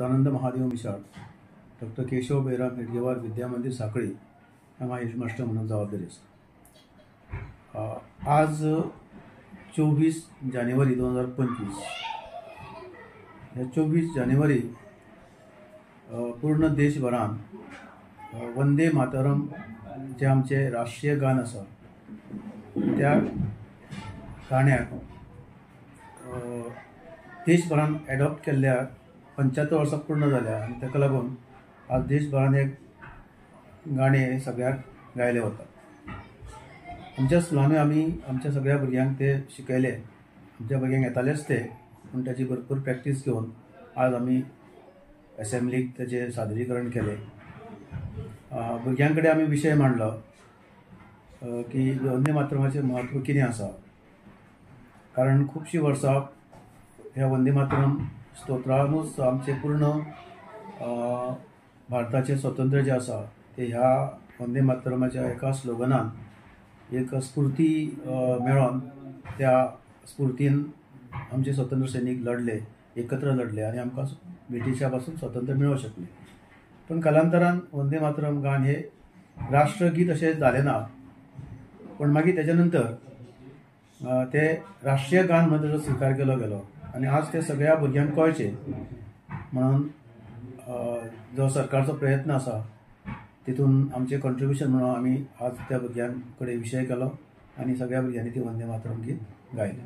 Sadanand Mahadev Mishal, doctor Keshav Bairam Hedgewar विद्या मंदिर साखळी हांगा हेडमास्टर म्हणून जबाबदारी आसा. आज 24 जानेवारी 2025, ह्या 24 जानेवारी पूर्ण देशभरान वंदे मातरम जें आमचें राष्ट्रीय गान आसा त्या गाण्याक देशभरान एडॉप्ट केल्ल्या 75 वर्सां पूर्ण जाल्या आनी ताका लागून आज देशभरान एक गाणें सगळ्याक गायलें वता. आमच्या स्कुलानूय आमी आमच्या सगळ्या भुरग्यांक ते शिकयले. आमच्या भुरग्यांक येतालेच ते, पूण ताची भरपूर प्रॅक्टीस घेवन आज आमी एसेंब्लीक ताचें सादरीकरण केलें. भुरग्यां कडेन आमी विशय मांडलो की वंदे मातरमाचें म्हत्व कितें आसा, कारण खुबशीं वर्सां ह्या वंदे मातरम स्तोत्रानूच आमचें पूर्ण भारताचें स्वतंत्र जें आसा तें ह्या वंदे मातरमाच्या एका स्लोगनान एक स्फुर्ती मेळोन त्या स्फुर्तीन आमचे स्वतंत्र सैनीक लढले, एकत्र लढले आनी आमकां ब्रिटिशा पासून स्वतंत्र मेळोवंक शकले. पूण कालांतरान वंदे मातरम गान हे राष्ट्रगीत अशें जालें ना, पूण मागीर तेच्या नंतर ते राष्ट्रीय गान म्हणून ताचो स्विकार केलो गेलो आनी आज ते सगळ्या भुरग्यांक कळचें म्हणून जो सरकारचो प्रयत्न आसा तितून आमचें कॉन्ट्रिब्युशन म्हणून आमी आज त्या भुरग्यां कडेन विशय केलो आनी सगळ्या भुरग्यांनी ती वंदे मातरम गीत गायलें.